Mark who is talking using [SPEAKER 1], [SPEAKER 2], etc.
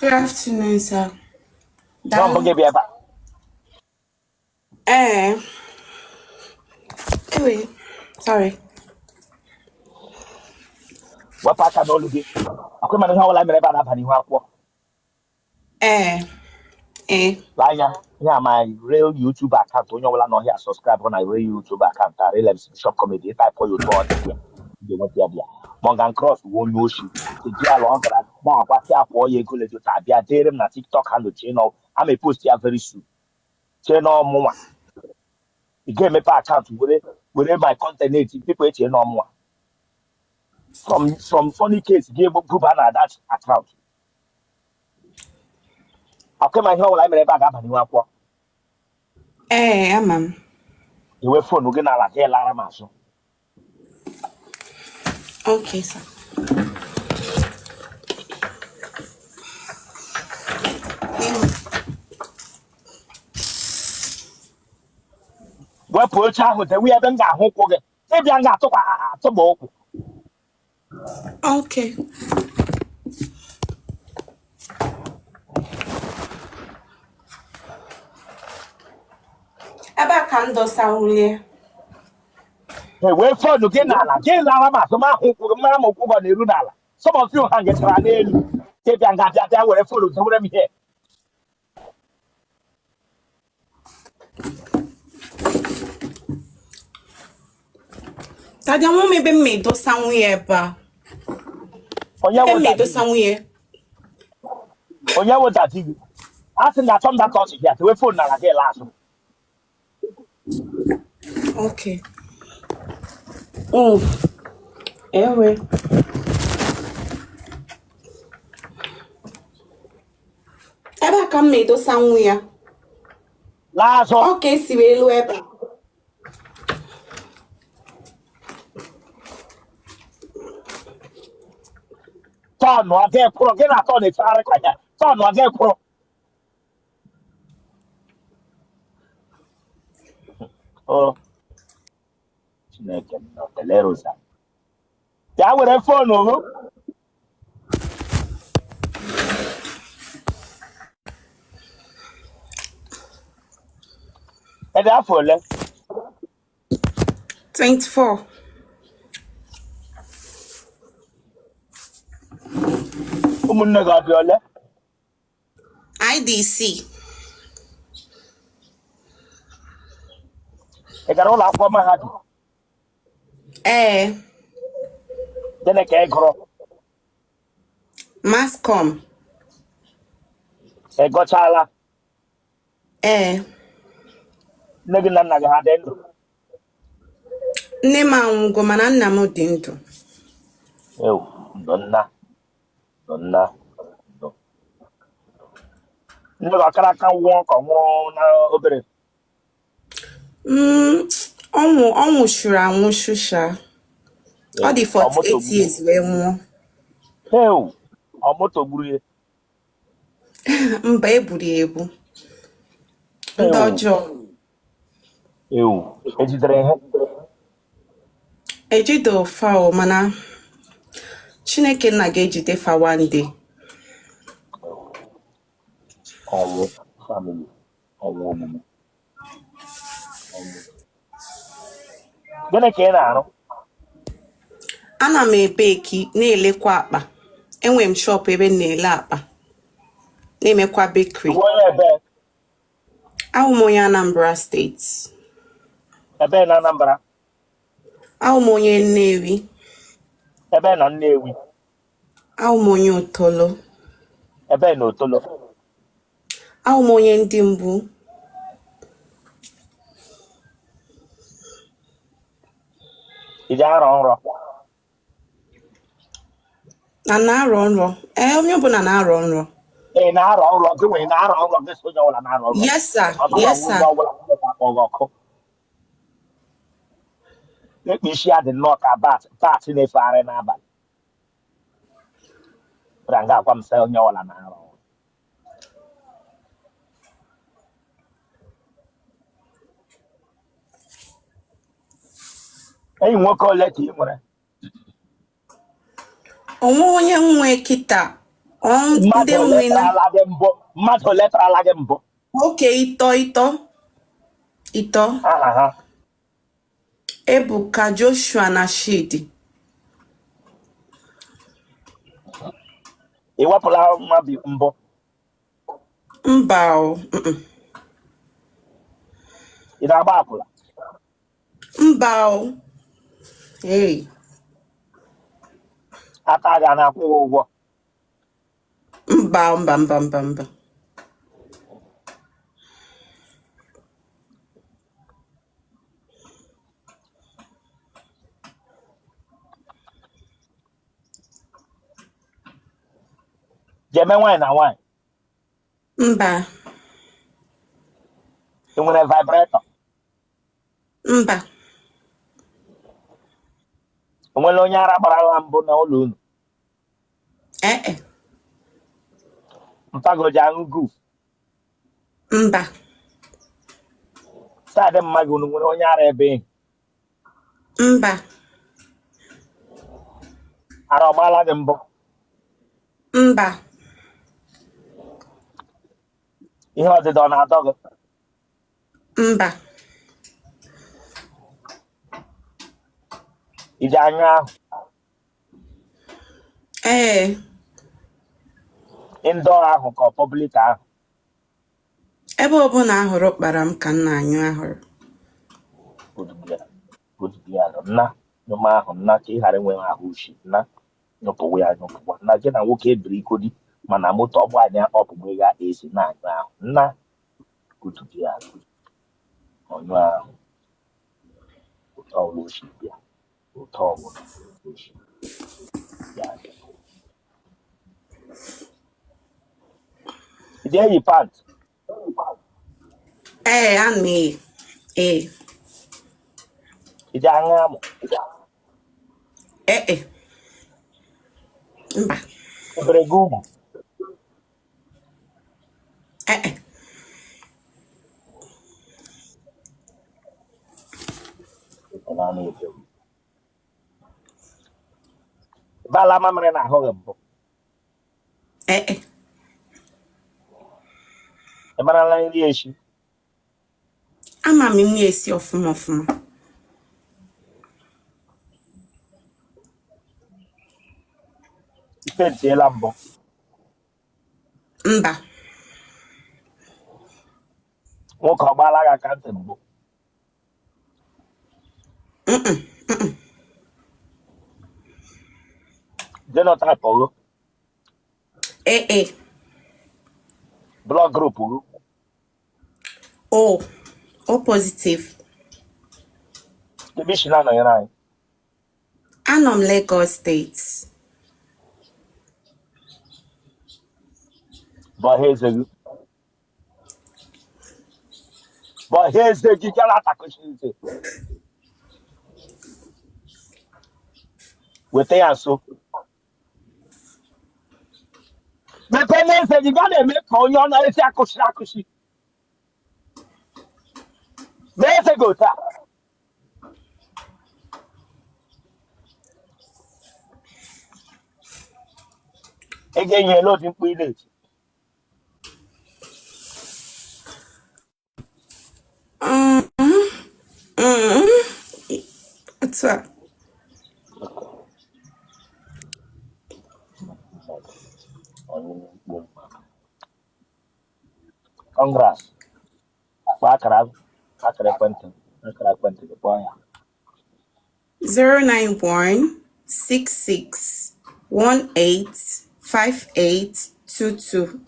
[SPEAKER 1] Good afternoon, sir.
[SPEAKER 2] Nọ mbụ
[SPEAKER 1] Daalụ.
[SPEAKER 2] gị bịa ebe a?
[SPEAKER 1] Ee. Ewe, sorry.
[SPEAKER 2] Wepụ aka n'olu gị. Akwa mana ihe ọbụla mere ebe a na-aba n'ihu akwụkwọ.
[SPEAKER 1] Ee. Ee.
[SPEAKER 2] Lee anya, ihe a my real YouTube account. Onye ọbụla nọ here subscribe na real YouTube account a, Real MC Bishop Comedy. Type ya otu ọ dị ya, ndị nweta ya bịa. Morgan Cross bụ onye oshi eji ala ọ gara na-agbasị akwụọ ya ego ledo taa bịa dere m na TikTok handle chee na ama post ya very soon, chee na ọmụnwa. Ị ga-emepe account were were my content na-eti people echee na ọmụnwa from funny case gị buba na that account. Akwa ma ihe ọbụla mere ebe a ga-aba n'ihu akwụkwọ.
[SPEAKER 1] Ee, ama m.
[SPEAKER 2] Iwe phone gị n'ala ka ị lara m azụ.
[SPEAKER 1] Okay, sir.
[SPEAKER 2] Wepụ oche ahụ, dewe ebe m ga-ahụ ụkwụ gị. Ịbịa m ga-atụkwa atụba ụkwụ.
[SPEAKER 1] Okay. Ebe a ka m dọsa wulie.
[SPEAKER 2] Ewee phone gị n'ala gị lara m azụ m ahụ ụkwụ gị, mara ma ụkwụ gị ọ na-eru n'ala. Some of you ha ngechara n'elu. Ịbịa nga bịa bịa were phone dewere m ihe.
[SPEAKER 1] Daddy, ama m ebe m ma edosa nwunye ebe a.
[SPEAKER 2] Onye
[SPEAKER 1] Ebe
[SPEAKER 2] wụ
[SPEAKER 1] m ma
[SPEAKER 2] daddy
[SPEAKER 1] edosa
[SPEAKER 2] gị?
[SPEAKER 1] nwunye.
[SPEAKER 2] Onye wụ daddy gị? A sị na achọ m data ọchị bịa tewe phone n'ala gị laa azụ.
[SPEAKER 1] Okay. Ewe. Ebe a ka m ma edosa nwu ya.
[SPEAKER 2] Laa azụ.
[SPEAKER 1] Ọ ka esi wee lụọ ebe a.
[SPEAKER 2] Tọọnụ aga ekwụrụ gị na tọọnụ efegharị ka ya tọọnụ aga ekwụrụ. O Chineke nọ telerosa. Bịa were phone gị. Ị dị afọ ole?
[SPEAKER 1] 24.
[SPEAKER 2] Ụmụnne gị ọ dị ole?
[SPEAKER 1] Anyị dị 6.
[SPEAKER 2] Ị gara ụlọ akwụkwọ mahadum?
[SPEAKER 1] Ee.
[SPEAKER 2] Gịnị ka ị gụrụ?
[SPEAKER 1] Mass comm.
[SPEAKER 2] Ị gụchala?
[SPEAKER 1] Ee.
[SPEAKER 2] Nne gị na nna gị ha dị ndụ?
[SPEAKER 1] Nne m anwụgo mana nna m dị ndụ.
[SPEAKER 2] Ewu, ndo nna, ndo nna, ndo. Nne gị ọ kara aka nwụọ ka ọ nwụrụ na obere?
[SPEAKER 1] Ọ nwụchuru anwụchu sha. Ọ dị
[SPEAKER 2] Ọ moto
[SPEAKER 1] 48
[SPEAKER 2] gburu
[SPEAKER 1] years wee nwụọ.
[SPEAKER 2] Ewu, ọ moto gburu ya?
[SPEAKER 1] Mba, e gburu ya egbu. Ndị
[SPEAKER 2] Ewu.
[SPEAKER 1] ọjọọ.
[SPEAKER 2] Ewu, ejidere ihe?
[SPEAKER 1] Ejide fa o, mana Chineke nna ga-ejide fa one day.
[SPEAKER 2] Ọnwụ family, ọnwụ omume. Ọnwụ. Gịnị ka ị na-arụ?
[SPEAKER 1] Ana m ebeki, na-elekwa akpa. Enwere m shop ebe m na-ele akpa, na-emekwa bakery.
[SPEAKER 2] Ị wụ onye ebe?
[SPEAKER 1] Awụ m onye Anambra State.
[SPEAKER 2] Ebe na Anambra?
[SPEAKER 1] Awụ m onye Nnewi.
[SPEAKER 2] Ebe na Nnewi?
[SPEAKER 1] Awụ m onye Otolo.
[SPEAKER 2] Ebe na Otolo?
[SPEAKER 1] Awụ m onye ndị mbụ.
[SPEAKER 2] Ị ji arọ nrọ?
[SPEAKER 1] Na na-arọ nrọ. Ee, onye ọbụla na-arọ nrọ.
[SPEAKER 2] Ị na-arọ nrọ gị nwere na-arọ nrọ gị sị onye ọbụla na-arọ nrọ.
[SPEAKER 1] Yes sir.
[SPEAKER 2] Ọ bụrụ
[SPEAKER 1] Yes
[SPEAKER 2] ọnwụ
[SPEAKER 1] sir.
[SPEAKER 2] onye ọbụla akpọ gị ọkụ. Ekpe isi ya dị nnọọ ka bat bat na-efegharị n'abalị. Bịara nga agwa m sị onye ọbụla na-arọ nrọ. Enyi nwoke ole ka ị nwere?
[SPEAKER 1] Onwe onye nwe kịta. Ọ ndị
[SPEAKER 2] Mmadụ ole
[SPEAKER 1] nwe na
[SPEAKER 2] tarala gị mbụ? Mmadụ ole tarala gị mbụ?
[SPEAKER 1] Okay, ịtọ ịtọ ịtọ.
[SPEAKER 2] Aha ha?
[SPEAKER 1] Ebuka, Joshua na Shidi.
[SPEAKER 2] Ị wepụla nwa bi mbụ?
[SPEAKER 1] Mba o. Mm-mm.
[SPEAKER 2] Ị na-agba akwụla?
[SPEAKER 1] Mba o. Hey.
[SPEAKER 2] Ata gị, a na-akwụ gị ụgwọ?
[SPEAKER 1] Mba, mba, mba, mba, mba.
[SPEAKER 2] Jeme nwaanyị na nwaanyị?
[SPEAKER 1] Mba.
[SPEAKER 2] Ị nwere vibrator?
[SPEAKER 1] Mba.
[SPEAKER 2] O nwere onye ara gbarala mbụ n'ụlọ unu?
[SPEAKER 1] Ee e.
[SPEAKER 2] Mpa gị o ji aṅụ guf?
[SPEAKER 1] Mba.
[SPEAKER 2] Side mma gị, unu nwere onye ara ebe ị?
[SPEAKER 1] Mba.
[SPEAKER 2] Ara ọ gbaala gị mbụ?
[SPEAKER 1] Mba.
[SPEAKER 2] Ihe ọdịdọ ọ na-adọ gị?
[SPEAKER 1] Mba.
[SPEAKER 2] I ji anyụ ahụ?
[SPEAKER 1] Ee.
[SPEAKER 2] Indoor ahụ ka ọ public ahụ?
[SPEAKER 1] Ebe ọbụla ahụrụ kpara m ka m na-anyụ ahụrụ.
[SPEAKER 2] Good girl, good girl. Nna, nyụma ahụ nna, ka ị ghara inwe ahụ ushi. Nna, nyụpụwa ya, nyụpụwa. Nna, gị na nwoke ebiri iko di mana moto ọ bụ anya ọ bụ ga esi na-anyụ ahụ. Nna, good girl, ọnyụ ahụ ụtọ ọbụla oshi bịa, ụtọ ọbụla oshi bịa. Ị dị eyi pant?
[SPEAKER 1] Ee, ana m eyi. Ee.
[SPEAKER 2] Ị dị aṅụ amụ?
[SPEAKER 1] Ee e. Mba.
[SPEAKER 2] Ebere gị ugwu?
[SPEAKER 1] Ee e.
[SPEAKER 2] Bala mamịrị na ahụ gị mbụ?
[SPEAKER 1] Ee e.
[SPEAKER 2] Ị marala nri esi?
[SPEAKER 1] Ama m nri esi ọfụma ọfụma.
[SPEAKER 2] I fentiela mbụ?
[SPEAKER 1] Mba.
[SPEAKER 2] Nwoke ọ gbaala gị aka ntị mbụ? Genotype gị?
[SPEAKER 1] AA.
[SPEAKER 2] Blood group gị?
[SPEAKER 1] O. O positive.
[SPEAKER 2] Ebe i si na-anọnyere anyị?
[SPEAKER 1] Anọ m Lagos State.
[SPEAKER 2] Bọha eze gị, bọha eze gị, gara atakụchi eze, weta ya nso, mepee n'eze gị, gaa na-eme ka onye ọ na-esi akụchi akụchi mee eze gị otu a. Ị ga-enye elu odi mkpu ị na-eti.
[SPEAKER 1] Otu a.
[SPEAKER 2] Congrats. Kpọọ akara akara ekwentị, akara ekwentị gị, kpọọ ya.
[SPEAKER 1] 091 66 18 58 22.